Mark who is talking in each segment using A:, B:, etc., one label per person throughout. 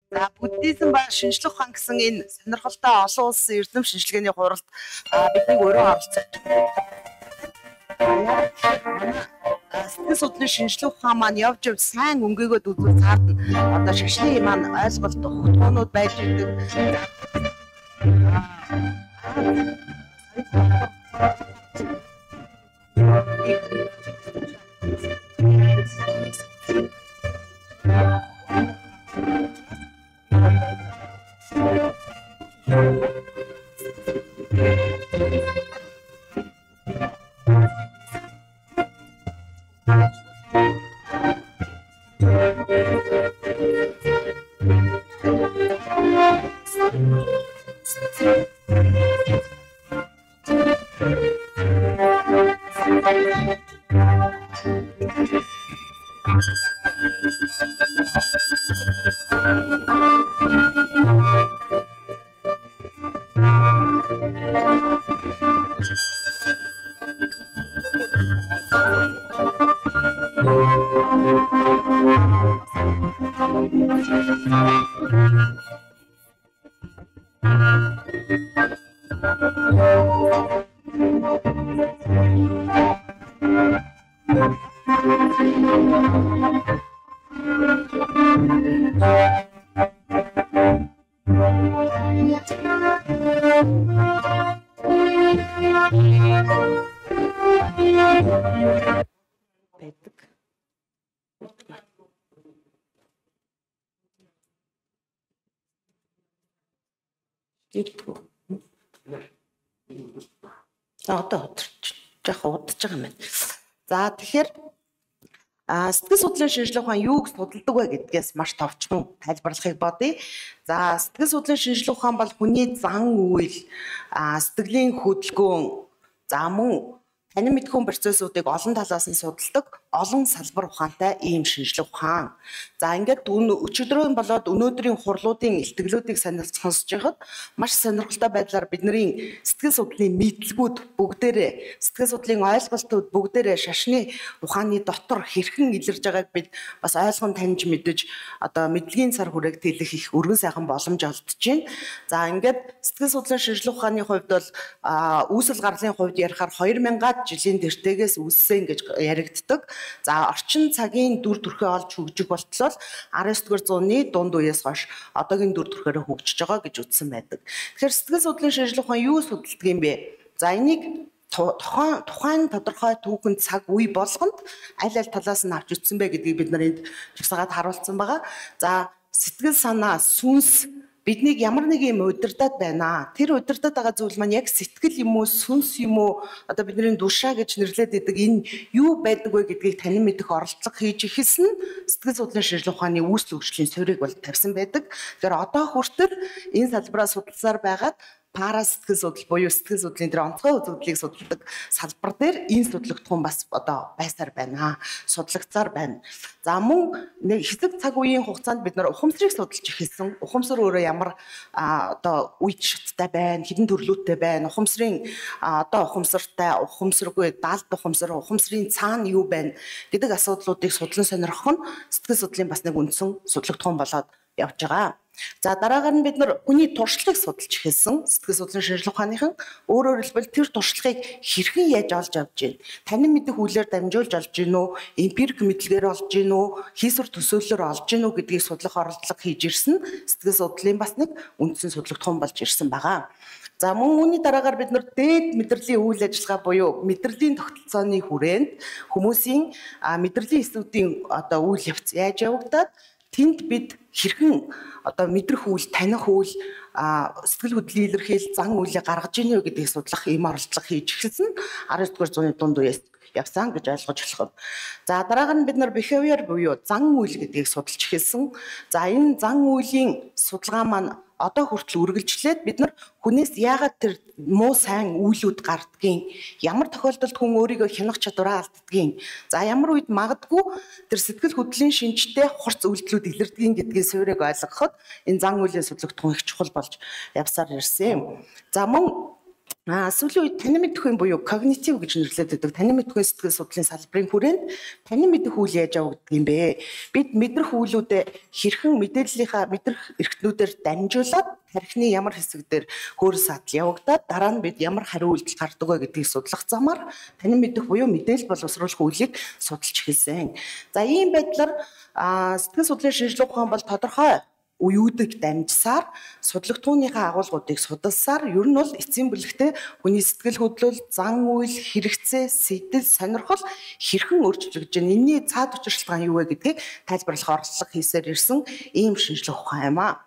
A: За буддизм ба шинжлэх ухаан гэсэн энэ сонирхолтой олон улсын эрдэм шинжилгээний хуралд биднийг өрөө оролцох. Сэтгэл судлалын шинжлэх ухаан маань явж явж сайн өнгөгөөд үзвэл цаад нь одоо шашны маань ойлголт өгтгөөнүүд байж идэг. Байдаг. За одоо жоохон удаж байгаа юм байна. За тэгэхээр сэтгэл судлалын шинжлэх ухаан юуг судалдаг вэ гэдгээс маш товчхон тайлбарлахыг бодъё. За сэтгэл судлалын шинжлэх ухаан бол хүний зан үйл, сэтгэлийн хөдөлгөөн, за мөн танин мэдхүйн процессуудыг олон талаас нь судалдаг олон салбар ухаантай ийм шинжлэх ухаан. За ингээд өчигдрийн болоод өнөөдрийн хурлуудын илтгэлүүдийг сонсож байхад маш сонирхолтой байдлаар бидний сэтгэл судлалын мэдлэгүүд бүгдээрээ, сэтгэл судлалын ойлголтууд бүгдээрээ шашны ухааны дотор хэрхэн илэрж байгааг бид бас ойлгон таньж мэдэж одоо мэдлэгийн цар хүрээг тэлэх их өргөн сайхан боломж олдож байна. За ингээд сэтгэл судлалын шинжлэх ухааны хувьд бол үүсэл гарлын хувьд ярихаар 2000-аад жилийн тэртегээс үүссэн гэж яригддаг. За орчин цагийн дүр төрхөө олж хөгжих болтлоо 19-р зууны дунд үеэс хойш одоогийн дүр төрхөөрөө хөгжиж байгаа гэж үзсэн байдаг. Тэгэхээр сэтгэл судлалын шинжлэх ухаан юу судалдаг юм бэ? За энийг тухайн тодорхой түүхэн цаг үе болгонд аль аль талаас нь авч үзсэн бэ гэдгийг бид нар энд жагсаагаад харуулсан байгаа. За сэтгэл санаа, сүнс биднийг ямар нэг юм удирдах байна. Тэр удирдах байгаа зүйл маань яг сэтгэл юм уу, сүнс юм уу, одоо бидний душаа гэж нэрлээд идэг энэ юу байдаг вэ гэдгийг танин мэдэх оролдлого хийж эхэлсэн нь сэтгэл судлалын шинжлэх ухааны үүсэл хөгжлийн суурийг бол тавьсан байдаг. Тэгэхээр одоо хүртэл энэ салбараа судалсаар байгаад пара сэтгэл судлал буюу сэтгэл судлалын тэр онцгой үзэгдлийг судалдаг салбар дээр энэ судлагдахуун бас одоо байсаар байна, судлагдсаар байна. За мөн нэг хэсэг цаг үеийн хугацаанд бид нар ухамсарыг судалж эхэлсэн. Ухамсар өөрөө ямар одоо үе шаттай байна, хэдэн төрлөөтэй байна, ухамсарын одоо ухамсартай, ухамсаргүй, далд ухамсар, ухамсарын цаана юу байна гэдэг асуудлуудыг судлан сонирхох нь сэтгэл судлалын бас нэг үндсэн судлагдахуун болоод явж байгаа. За дараагаар нь бид нар хүний туршлагыг судалж эхэлсэн. Сэтгэл судлалын шинжлэх ухааныхан өөрөөр хэлбэл тэр туршлагыг хэрхэн яаж олж авч гин, танин мэдэх үлээр дамжуулж олж гин үү, эмпирик мэдлэгээр олж гин үү, хийсвэр төсөөллөөр олж гин үү гэдгийг судлах оролдлого хийж ирсэн. Сэтгэл судлалын бас нэг үндсэн судлагдахуун болж ирсэн байгаа. За мөн үүний дараагаар бид нар дээд мэдрэлийн үйл ажиллагаа буюу мэдрэлийн тогтолцооны хүрээнд хүмүүсийн мэдрэлийн эсүүдийн одоо үйл явц яаж явагдаад тэнд бид хэрхэн одоо мэдрэх үйл, таних үйл, сэтгэл хөдлөлийн илэрхийлэл, зан үйлээ гаргаж ийнэ үү гэдгийг судлах ийм оролдлого хийж эхэлсэн. 19-р зууны дунд үеэс явсан гэж ойлгож болох юм. За дараагаар нь бид нар behavior буюу зан үйл гэдгийг судалж эхэлсэн. За энэ зан үйлийн судалгаа маань одоо хүртэл үргэлжлээд бид нар хүнээс яагаад тэр муу сайн үйлүүд гардгийг, ямар тохиолдолд хүн өөрийгөө хянах чадвараа алддгийг, за ямар үед магадгүй тэр сэтгэл хөдлөлийн шинжтэй хурц үйлдэлүүд илэрдгийг гэдгийг суурийг ойлгоход энэ зан үйлийн судлагдахуун их чухал болж явсаар ирсэн. За мөн Сүүлийн үед танин мэдэх үе буюу когнитив гэж нэрлэдэг байдаг. Танин мэдэх үе сэтгэл судлалын салбарын хүрээнд танин мэдэх үйл яаж явагддаг юм бэ? Бид мэдрэх үйлүүдээ хэрхэн мэдээллийнхаа мэдрэх эрхтнүүдээр дамжуулаад тархины ямар хэсэг дээр хөөрөл садал явагдаад дараа нь бид ямар хариу үйлдэл гардаг вэ гэдгийг судлах замаар танин мэдэх буюу мэдээлэл боловсруулах үйлийг судалж эхэлсэн. За ийм байдлаар сэтгэл судлалын шинжилгээ ухаан бол тодорхой үеүүдийг дамжсаар судлагдхууныхаа агуулгуудыг судалсаар ер нь бол эцсийн бүлэгтээ хүний сэтгэл хөдлөл, зан үйл, хэрэгцээ, сэтэл, сонирхол хэрхэн өөрчлөгдөж байна. Энэний цаад учир шалтгаан юу вэ гэдгийг тайлбарлах оролдлого хийсээр ирсэн ийм шинжлэх ухаан юм аа.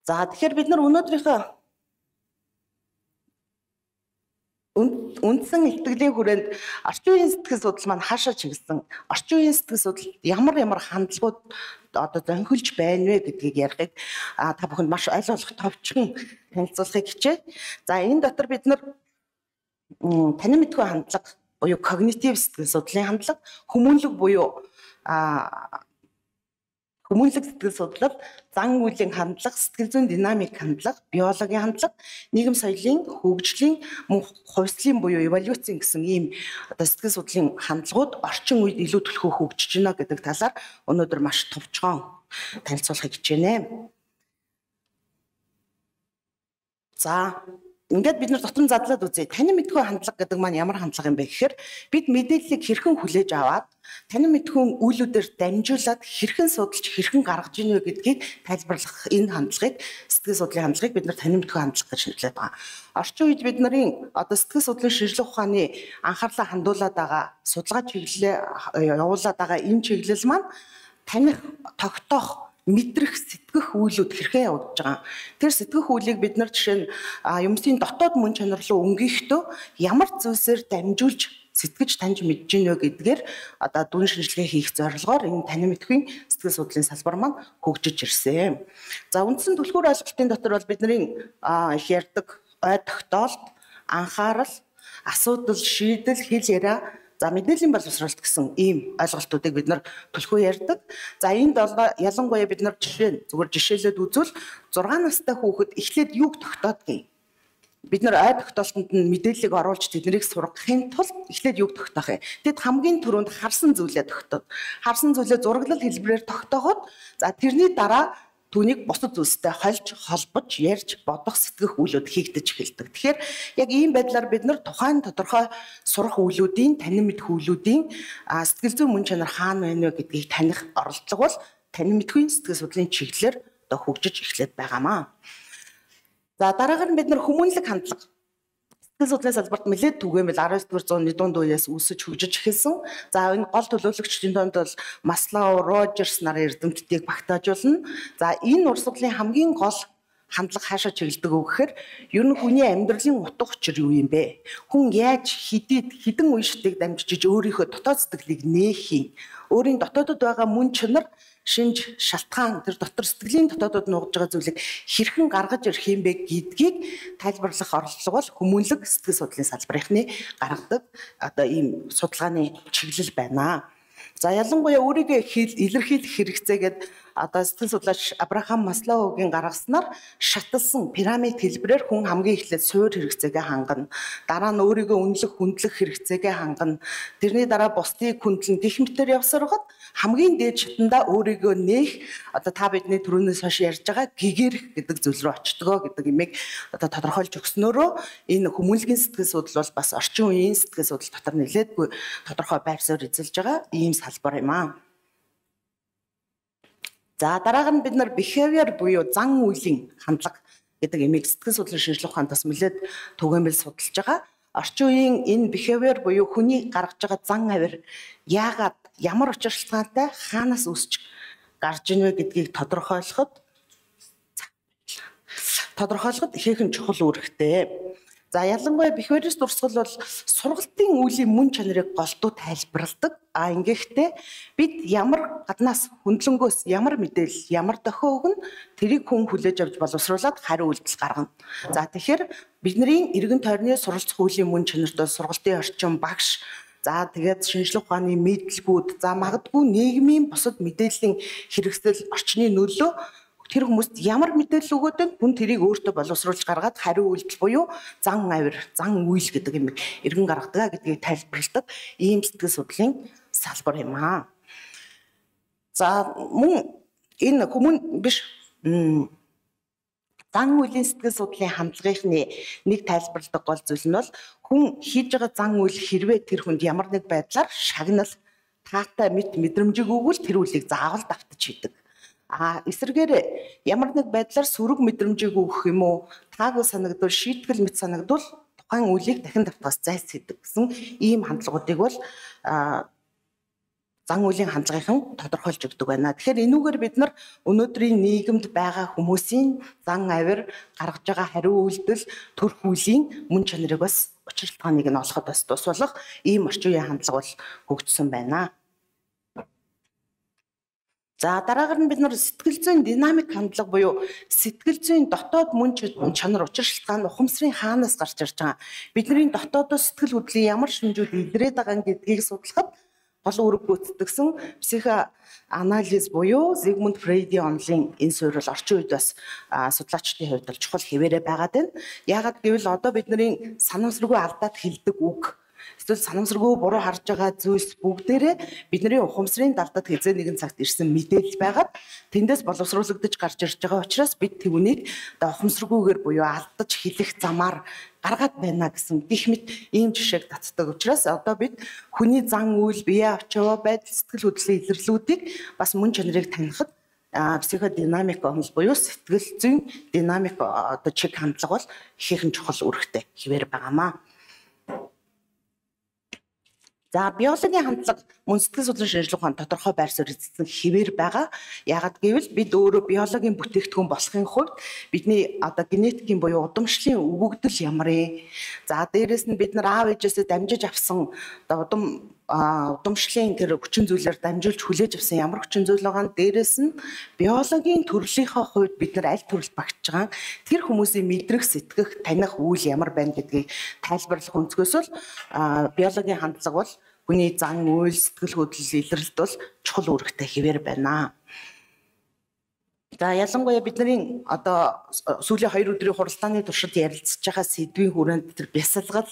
A: За тэгэхээр бид нар өнөөдрийнхөө үндсэн илтгэлийн хүрээнд орчин үеийн сэтгэл судлал маань хаашаа чиглэсэн, орчин үеийн сэтгэл судлал ямар ямар хандлагууд одоо зөнхөлж байна вэ гэдгийг ярихыг та бүхэнд маш аль болох товчхон танилцуулахыг хичээе. За энэ дотор бид нар танин мэдхүй хандлага буюу когнитив сэтгэл судлалын хандлага, хүмүүнлэг буюу хүмүүнлэг сэтгэл судлал, зан үйлийн хандлага, сэтгэл зүйн динамик хандлага, биологийн хандлага, нийгэм соёлын, хөгжлийн, мөн хувьслын буюу эволюцийн гэсэн ийм одоо сэтгэл судлалын хандлагууд орчин үед илүү түлхүү хөгжиж байна гэдэг талаар өнөөдөр маш товчхон танилцуулахыг хичээнэ. За ингээд бид нар тутам задлаад үзье. Танин мэдхүй хандлага гэдэг маань ямар хандлага юм бэ гэхээр бид мэдээллийг хэрхэн хүлээж аваад танин мэдхүйн үйлүүдээр дамжуулаад хэрхэн судалж хэрхэн гаргаж ийн вэ гэдгийг тайлбарлах энэ хандлагыг сэтгэл судлалын хандлагыг бид нар танин мэдхүй хандлага гэж нэрлэдэг байгаа. Орчин үед бид нарын одоо сэтгэл судлалын шинжилгээ ухааны анхаарлаа хандуулад байгаа судалгаа чиглэлээ явуулаад байгаа энэ чиглэл маань таних, тогтоох, мэдрэх, сэтгэх үйлүүд хэрхэн явагдаж байгаа. Тэр сэтгэх үйлийг бид нар жишээ нь юмсын дотоод мөн чанар руу өнгөхдөө ямар зүйлсээр дамжуулж сэтгэж таньж мэдж гин вэ гэдгээр одоо дүн шинжилгээ хийх зорилгоор энэ танин мэдхийн сэтгэл судлалын салбар маань хөгжиж ирсэн. За үндсэн түлхүүр ойлголтын дотор бол бидний их ярьдаг ой тогтоолт, анхаарал, асуудал шийдэл, хэл яриа, за мэдээллийн боловсролт гэсэн ийм ойлголтуудыг бид нар түлхүү ярьдаг. За энд ялангуяа бид нар жишээ нь зүгээр жишээлээд үзвэл 6 настай хүүхэд эхлээд юуг тогтоодгийг бид нар ой тогтоолтонд нь мэдээллийг оруулж тэднийг сургахын тулд эхлээд юуг тогтоох юм. Тэд хамгийн түрүүнд харсан зүйлээ тогтоод, харсан зүйлээ зураглал хэлбэрээр тогтооход за тэрний дараа түүнийг бусад зүйлстэй хольж, холбож, ярьж, бодох, сэтгэх үйлүүд хийгдэж эхэлдэг. Тэгэхээр яг ийм байдлаар бид нар тухайн тодорхой сурах үйлүүдийн, танин мэдэх үйлүүдийн сэтгэл зүйн мөн чанар хаана байна вэ гэдгийг таних оролдлого бол танин мэдхүйн сэтгэл судлалын чиглэлээр одоо хөгжиж эхлээд байгаамаа. За дараагаар нь бид нар хүмүүнлэг хандлага. Сэтгэл судлалын салбарт нэлээд түгээмэл 19-р зууны дунд үеэс үүсэж хөгжиж эхэлсэн. За энэ гол төлөөлөгчдийн донд бол Маслоу, Рожерс нарын эрдэмтдийг багтаажуулна. За энэ урсгалын хамгийн гол хандлага хаашаа чиглэдэг вэ гэхээр ер нь хүний амьдралын утга учир юу юм бэ? Хүн яаж хэдийд хэдэн үе шатыг дамжиж өөрийнхөө дотоод сэтгэлийг нээх юм? Өөрийн дотоодод байгаа мөн чанар, шинж, шалтгаан, тэр дотор сэтгэлийн дотоодод нуугдж байгаа зүйлийг хэрхэн гаргаж ирэх юм бэ гэдгийг тайлбарлах оролдлого бол хүмүүнлэг сэтгэл судлалын салбарынхны гаргадаг одоо ийм судалгааны чиглэл байна. За ялангуяа өөрийгөө илэрхийлэх хэрэгцээгээд одоо сэтгэл судлаач Абрахам Маслоугийн гаргаснаар шаталсан пирамид хэлбэрээр хүн хамгийн эхлээд суур хэрэгцээгээ хангана. Дараа нь өөрийгөө үнэлэх, хүндлэх хэрэгцээгээ хангана. Тэрний дараа бусдыг хүндлэн гэх мэтээр явсархад хамгийн дээд шатандаа өөрийгөө нээх одоо та бидний түрүүнээс хойш ярьж байгаа гэгэрх гэдэг зүйл рүү очдгоо гэдэг имийг одоо тодорхойлж өгснөөрөө энэ хүмүүнлэгийн сэтгэл судлал бол бас орчин үеийн сэтгэл судлал дотор нэлээдгүй тодорхой байр суурь эзэлж байгаа ийм салбар юм аа. За дараагаар нь бид нар behavior буюу зан үйлийн хандлага гэдэг имийг сэтгэл судлалын шинжилгээ ухаанд бас нэлээд түгээмэл судалж байгаа. Орчин үеийн энэ behavior буюу хүний гаргаж байгаа зан авир яагаад ямар учир шалтгаантай хаанаас үүсч гарч ийн вэ гэдгийг тодорхойлоход ихээхэн чухал үүрэгтэй. За ялангуяа behaviorist урсгал бол сургалтын үеийн мөн чанарыг голдуу тайлбарладаг. А ингэхдээ бид ямар гаднаас хөндлөнгөөс ямар мэдээлэл, ямар дохио өгнө, тэрийг хүн хүлээж авч боловсруулад хариу үйлдэл гаргана. За тэгэхээр бидний эргэн тойрны суралцах үеийн мөн чанарт бол сургалтын орчин, багш, за тэгээд шинжлэх ухааны мэдлэгүүд, за магадгүй нийгмийн бусад мэдээллийн хэрэгсэл орчны нөлөө Тэр хүмүүст ямар мэдээлэл өгөөд байна? Хүн тэрийг өөртөө боловсруулж гаргаад хариу үйлдэл буюу зан авир, зан үйл гэдэг юм эргэн гаргадаг гэдгийг тайлбарладаг ийм сэтгэл судлалын салбар юм аа. За мөн энэ хүмүүн биш зан үйлийн сэтгэл судлалын хандлагынхны нэг тайлбарладаг гол зүйл нь бол хүн хийж байгаа зан үйл хэрвээ тэр хүнд ямар нэг байдлаар шагнал, таатай мэт мэдрэмжийг өгвөл тэр үйлийг заавал давтаж хийдэг. А эсрэгээр ямар нэг байдлаар сөрөг мэдрэмжийг өгөх юм уу, таагүй санагдвал, шийтгэл мэт санагдвал тухайн үйлийг дахин давтахаас зайлсхийдэг гэсэн ийм хандлагуудыг бол зан үйлийн хандлагынхан тодорхойлж өгдөг байна. Тэгэхээр энүүгээр бид нар өнөөдрийн нийгэмд байгаа хүмүүсийн зан авир, гаргаж байгаа хариу үйлдэл, төрх үеийн мөн чанарыг бас учралтгааныг нь олоход бас тус болох ийм орчин үеийн хандлага бол хөгжсөн байна. За дараагаар нь бид нар сэтгэл зүйн динамик хандлага буюу сэтгэл зүйн дотоод мөн чанар учир шалтгаан ухамсарын хаанаас гарч ирж байгаа. Бидний дотоодоос сэтгэл хөдлөлийн ямар шинжүүд илрээд байгаа гэдгийг судлахад гол үүрэг гүйцэтгэсэн психоанализ буюу Зигмунд Фрейдийн онолын энэ суурь бол орчин үед бас судлаачдын хувьд бол чухал хэвээрээ байгаад байна. Яагаад гэвэл одоо бидний санамсаргүй алдаад хэлдэг үг, эсвэл санамсаргүй буруу харж байгаа зүйлс бүгдээрээ бидний ухамсарын далдад хэзээ нэгэн цагт ирсэн мэдээлэл байгаад тэндээс боловсруулагдаж гарч ирж байгаа учраас бид түүнийг одоо ухамсаргүйгээр буюу алдаж хэлэх замаар гаргаад байна гэсэн гих мэт ийм жишээг татдаг учраас одоо бид хүний зан үйл, бие авч яваа байдал, сэтгэл хөдлөлийн илэрлүүдийг бас мөн чанарыг танихад психодинамик онол буюу сэтгэл зүйн динамик одоо чиг хандлага бол ихээхэн чухал үүрэгтэй хэвээр байгаамаа. За биологийн хандлага мөн сэтгэл судлалын шинжилгээ ухаан тодорхой байр суурь эзэлсэн хэвээр байгаа. Яагаад гэвэл бид өөрөө биологийн бүтээгдэхүүн болохын хувьд бидний одоо генетикийн буюу удамшлын өгөгдөл ямар юм. За дээрэс нь бид нар аав ээжээсээ дамжиж авсан одоо удамшлын тэр хүчин зүйлээр дамжуулж хүлээж авсан ямар хүчин зүйл байгаа нь дээрэс нь биологийн төрлийнхөө хувьд бид нар аль төрөлд багтж байгаа тэр хүмүүсийн мэдрэх, сэтгэх, таних үйл ямар байна гэдгийг тайлбарлах өнцгөөс бол биологийн хандлага бол хүний зан үйл, сэтгэл хөдлөл, илрэлт бол чухал үүрэгтэй хэвээр байна. За ялангуяа бидний одоо сүүлийн 2 өдрийн хуралдааны туршид ярилцж байгаа сэдвийн хүрээнд тэр бясалгал,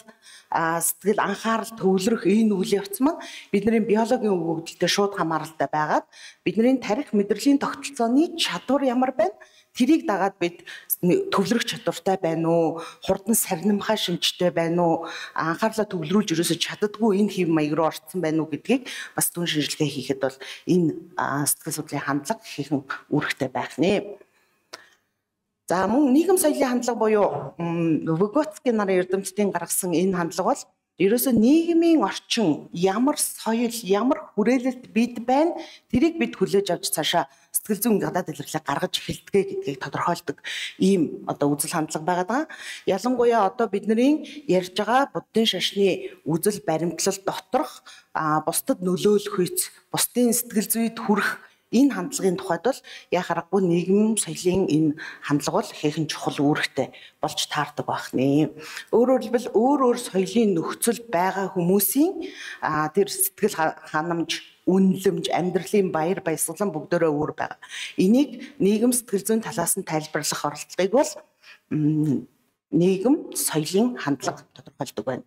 A: сэтгэл анхаарал төвлөрөх энэ үйл явц маань бидний биологийн өгөгдөлтэй шууд хамааралтай байгаад бидний тарих мэдрэлийн тогтолцооны чадвар ямар байна? Тэрийг дагаад бид төвлөрөх чадвартай байна уу? Хурдан сарнимхай шинжтэй байна уу? Анхаарлаа төвлөрүүлж ерөөсөж чаддаггүй энэ хэв маяг руу орцсон байна уу гэдгийг бас дүн шинжилгээ хийхэд бол энэ сэтгэл судлалын хандлага ихэнх үүрэгтэй байх нэ. За мөн нийгэм соёлын хандлага буюу Выготский нарын эрдэмтдийн гаргасан энэ хандлага бол ерөөсөө нийгмийн орчин ямар соёл, ямар хүрээлэлд бид байна, тэрийг бид хүлээж авч цаашаа сэтгэл зүйн гадаад илэрлийг гаргаж эхэлдэг гэдгийг тодорхойлдог ийм одоо үзэл хандлага байгаад байгаа. Ялангуяа одоо бидний ярьж байгаа буддын шашны үзэл баримтлал доторх бусдад нөлөөлөх үйц, бусдын сэтгэл зүйд хүрэх энэ хандлагын тухайд бол яа харахгүй нийгэм соёлын энэ хандлага бол ихээхэн чухал үүрэгтэй болж таардаг байх нэ. Өөрөөр хэлбэл өөр өөр соёлын нөхцөл байгаа хүмүүсийн тэр сэтгэл ханамж, үнэлэмж, амьдралын баяр баясгалан бүгдөөрөө өөр байгаа. Энийг нийгэм сэтгэл зүйн талаас нь тайлбарлах оролдлогыг бол нийгэм соёлын хандлага тодорхойлдог байна.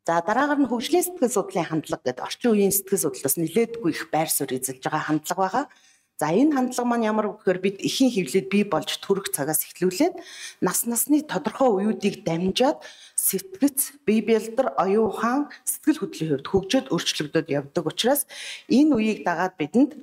A: За дараагаар нь хөгжлийн сэтгэл судлалын хандлага гэдэг орчин үеийн сэтгэл судлалаас нэлээдгүй их байр суурь эзэлж байгаа хандлага байгаа. За энэ хандлага маань ямар вэ гэхээр бид эхийн хөвлөд бий болж төрөх цагаас эхлүүлээд нас насны тодорхой үеүүдийг дамжаад сэтгэц, бие бэлдэр, оюун ухаан, сэтгэл хөдлөлийн хувьд хөгжөөд өөрчлөгдөд явдаг учраас энэ үеийг дагаад бидэнд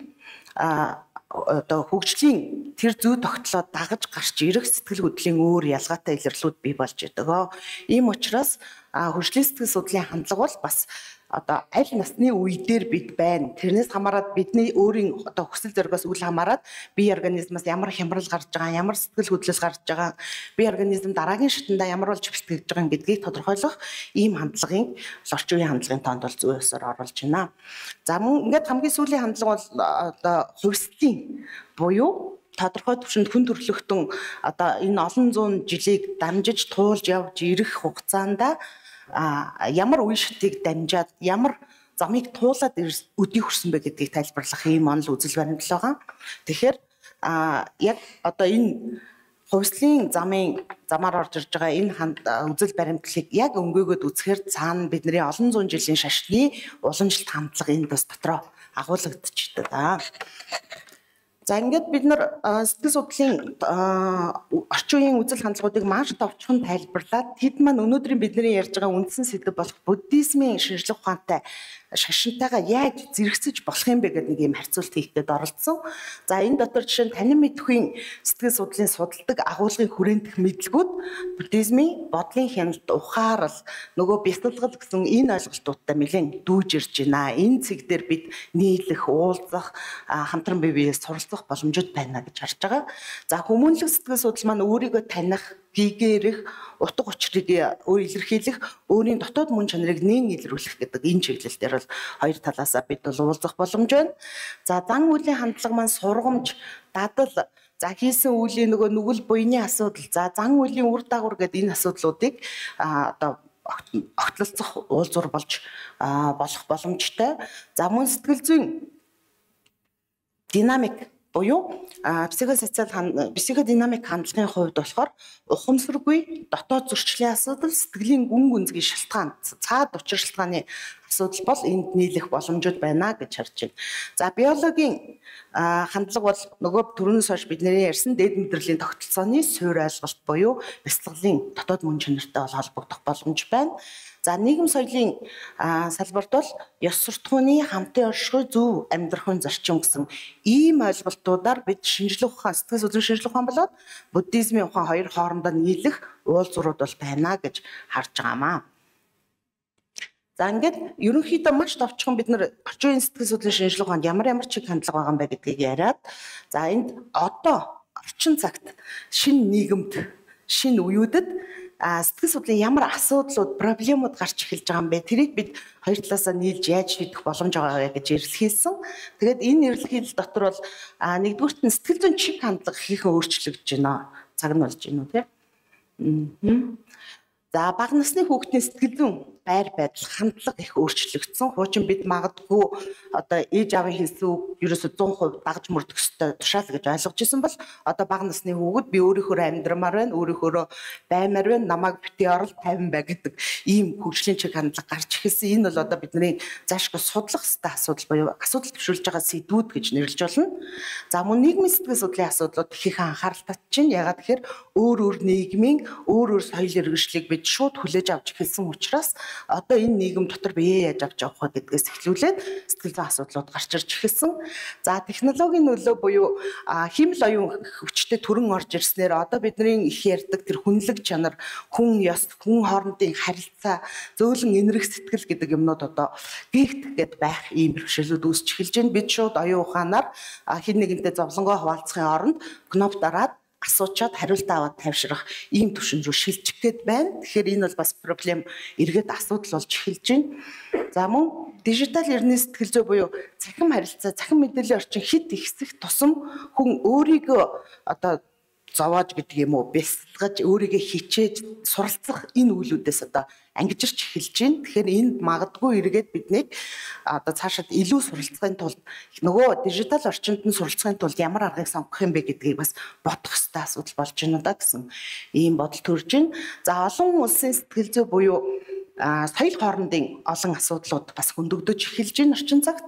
A: одоо хөгжлийн тэр зүй тогтлоо дагаж гарч ирэх сэтгэл хөдлөлийн өөр ялгаатай илэрлүүд бий болж идэг. Ийм учраас хөгжлийн сэтгэл судлалын хандлага бол бас одоо аль насны үе дээр бид байна. Тэрнээс хамаарат бидний өөрийн одоо хүсэл зоригоос үл хамаарат бие организмаас ямар хямрал гарч байгаа, ямар сэтгэл хөдлөл гарч байгаа, бие организм дараагийн шатандаа ямар болж бэлтгэж байгаа гэдгийг тодорхойлох ийм хандлагын орчин үеийн хандлагын тоонд бол зүй ёсоор оруулж байна. За мөн ингээд хамгийн сүүлийн хандлага бол одоо хувьслын буюу тодорхой түвшинд хүн төрөлхтөн одоо энэ олон зуун жилийг дамжиж туулж явж ирэх хугацаанд ямар үе шатыг дамжаад ямар замыг туулаад өдийг хүрсэн бэ гэдгийг тайлбарлах ийм онол үзэл баримтлал байгаа. Тэгэхээр Яг одоо энэ хувьслын замаар орж ирж байгаа энэ үзэл баримтлалыг яг өнгөөгөөд үзэхээр цаана бидний олон зуун жилийн шашны уламжлалт хандлага энд бас дотроо агуулгадчихдаг. За ингээд бид нар сэтгэл судлалын орчин үеийн үзэл хандлагуудыг маш товчхон тайлбарлаад тэд маань өнөөдрийн бидний ярьж байгаа үндсэн сэдэв болох буддизмын шинжлэх ухаантай шашинтайгаа яаж зэрэгцэж болох юм бэ гэдэг нэг юм харьцуулт хийх гээд оролцсон. За энэ дотор жишээ нь танин мэдэхүйн сэтгэл судлалын судалдаг агуулгын хүрээндх мэдлэгүүд буддизмын бодлын хяналт, ухаарал, нөгөө бясалгал гэсэн энэ ойлголтуудтай нэлээд дүүж ирж байна. Энэ цэг дээр бид нийлэх, уулзах, хамтран бие биеэ суралцах боломжууд байна гэж харж байгаа. За хүмүүнлэг сэтгэл судлал маань өөрийгөө таних, гигээрэх, утга учирыг илэрхийлэх, өөрийн дотоод мөн чанарыг нээн илрүүлэх гэдэг энэ чиглэл дээр бол хоёр талаасаа бид бол уулзах боломж байна. За зан үйлийн хандлага маань сургамж, дадал, за хийсэн үйлийн нөгөө нүгэл буйны асуудал, за зан үйлийн үр дагавар гэдэг энэ асуудлуудыг одоо огтлолцох уулзвар болж болох боломжтой. За мөн сэтгэл зүйн динамик буюу психосоциал психодинамик хандлагын хувьд болохоор ухамсаргүй дотоод зөрчлийн асуудал, сэтгэлийн гүн гүнзгий шалтгаан, цаад учир шалтгааны асуудал бол энд нийлэх боломжууд байна гэж харж байна. За биологийн хандлага бол нөгөө түрүүнээс хойш бидний ярьсан дээд мэдрэлийн тогтолцооны суурь ойлголт буюу бясалгалын дотоод мөн чанартай бол холбогдох боломж байна. За нийгэм соёлын салбарт бол ёс суртахууны хамтын оршихуй зөв амьдрахын зарчим гэсэн ийм ойлголтуудаар бид шинжлэх ухаан, сэтгэл судлалын шинжлэх ухаан болоод буддизмын ухаан хоёр хоорондоо нийлэх уулзврууд бол байна гэж харж байгаамаа. За ингээд ерөнхийдөө маш товчхон бид нар орчин үеийн сэтгэл судлалын шинжлэх ухаанд ямар чиг хандлага байгаа юм бэ гэдгийг яриад, за энд одоо орчин цагт шинэ нийгэмд, шинэ үеүүдэд сэтгэл судлалын ямар асуудлууд, проблемууд гарч эхэлж байгаа юм бэ? Тэрийг бид хоёр талаасаа нийлж яаж шийдэх боломж байгаа вэ гэж эрэлхийлсэн. Тэгээд энэ эрэлхийлэл дотор бол нэгдүгüрт нь сэтгэл зүйн чиг хандлага ихэнх өөрчлөгдөж байна. Цаг нь болж байна уу, тийм? За бага насны хүүхдийн сэтгэл зүйн байр байдал, хандлага их өөрчлөгдсөн. Хуучин бид магадгүй одоо ээж аавын хэлсэн үг ерөөсө 100% дагаж мөрдөх ёстой тушаал гэж ойлгож исэн бол одоо бага насны хүүхэд би өөрийнхөө амьдрамаар байна, өөрийнхөө баймаар байна, намайг битгий орол 50 бай гэдэг ийм хөгжлийн чиг хандлага гарч эхэлсэн. Энэ бол одоо бидний заашгүй судлах ёстой асуудал буюу асуудал төвшүүлж байгаа сэдвүүд гэж нэрлэж болно. За мөн нийгмийн сэтгэл судлалын асуудлууд их анхаарал татж байна. Ягаад гэхээр өөр өөр нийгмийн өөр өөр соёл иргэншлийг бид шууд хүлээж авч эхэлсэн учраас одоо энэ нийгэм дотор бие яаж авч явах вэ гэдгээс эхлүүлээд сэтгэл зүйн асуудлууд гарч ирж эхэлсэн. За технологийн нөлөө буюу хиймэл оюун хүчтэй төрөн орж ирснээр одоо бидний их ярьдаг тэр хүнлэг чанар, хүн ёс, хүн хоорондын харилцаа, зөөлөн энэрх сэтгэл гэдэг юмнууд одоо гихт гэд байх ийм бэрхшээлүүд үүсч эхэлж байна. Бид шууд оюун ухаанаар хэн нэгэнтэй зовлонгоо хуваалцахын оронд кноп дараад асуучаад хариултаа аваад тайвшрах ийм түвшин рүү шилжих гээд байна. Тэгэхээр энэ бол бас проблем, эргээд асуудал болж эхэлж байна. За мөн дижитал эрдэнэ сэтгэл зүй буюу цахим харилцаа, цахим мэдээллийн орчин хэд ихсэх тусам хүн өөрийгөө одоо зовоож гэдэг юм уу, бясалгаж, өөрийгөө хичээж суралцах энэ үйлүүдээс одоо ангижирч эхэлж байна. Тэгэхээр энд магадгүй эргээд биднийг одоо цаашаад илүү суралцахын тулд нөгөө дижитал орчинд нь суралцахын тулд ямар аргыг сонгох юм бэ гэдгийг бас бодох ёстой асуудал болж байна да гэсэн ийм бодол төрж байна. За олон улсын сэтгэл зүй буюу соёл хоорондын олон асуудлууд бас хөндөгдөж эхэлж байна орчин цагт.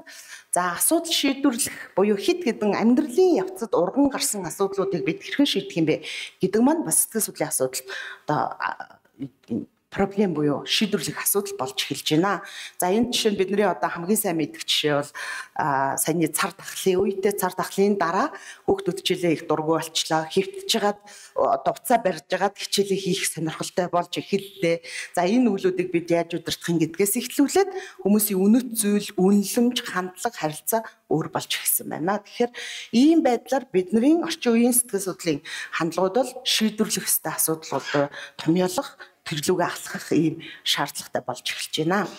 A: За асуудал шийдвэрлэх буюу хэд хэдэн амьдралын явцад урган гарсан асуудлуудыг бид хэрхэн шийдэх юм бэ гэдэг маань бас сэтгэл судлалын асуудал одоо проблем буюу шийдвэрлэх асуудал болж эхэлж байна. За энэ жишээ нь бидний одоо хамгийн сайн мэдэх жишээ бол саяны цар тахлын үедээ цар тахлын дараа хүүхдүүд хичээлээ их дургүй болчлоо. Хэвтэж жагаад одоо уцаа барьж жагаад хичээлээ хийх сонирхолтой болж эхэллээ. За энэ үйлүүдийг бид яаж удирдах юм гэдгээс эхлүүлээд хүмүүсийн үнэт зүйл, үнэлэмж, хандлага, харилцаа өөр болж эхэлсэн байна. Тэгэхээр ийм байдлаар бидний орчин үеийн сэтгэл судлалын хандлагууд бол шийдвэрлэх ёстой асуудлууд томьёолох, тэрлүүгээ алхах ийм шаардлагатай болж эхэлж байна.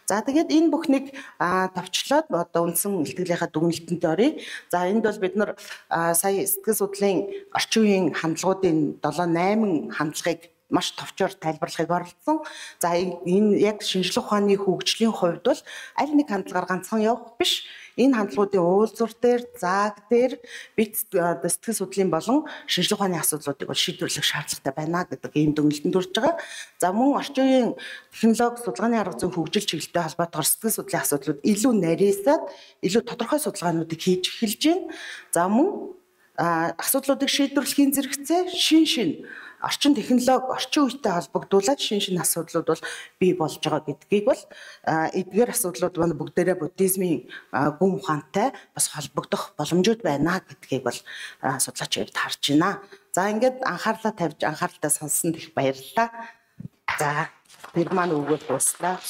A: За тэгээд энэ бүхнийг товчлоод одоо үндсэн илтгэлийнхаа дүгнэлтэнд оръё. За энд бол бид нар сая сэтгэл судлалын орчин үеийн хандлагуудын 7 8 хандлагыг маш товчоор тайлбарлахыг оролдсон. За энэ яг шинжлэх ухааны хөгжлийн хувьд бол аль нэг хандлагаар ганцхан явах биш. Энэ хандлагуудын уулзвар дээр, зааг дээр бид сэтгэл судлалын болон шинжлэх ухааны асуудлуудыг бол шийдвэрлэх шаардлагатай байна гэдэг ийм дүгнэлтэнд хүрч байгаа. За мөн орчин үеийн технологи, судалгааны арга зүйн хөгжил чиглэлтэй холбоотойгоор сэтгэл судлалын асуудлууд илүү нарийсаад, илүү тодорхой судалгаануудыг хийж эхэлж байна. За мөн асуудлуудыг шийдвэрлэхийн зэрэгцээ шин орчин технологи, орчин үетэй холбогдуулаад шин асуудлууд бол бий болж байгаа гэдгийг бол эдгээр асуудлууд маань бүгдээрээ буддизмын гүн ухаантай бас холбогдох боломжууд байна гэдгийг бол судлаач хувьд харж байна. За ингээд анхаарлаа тавьж анхааралтай сонссонд их баярлалаа. За тэр маань үгээр дууслаа.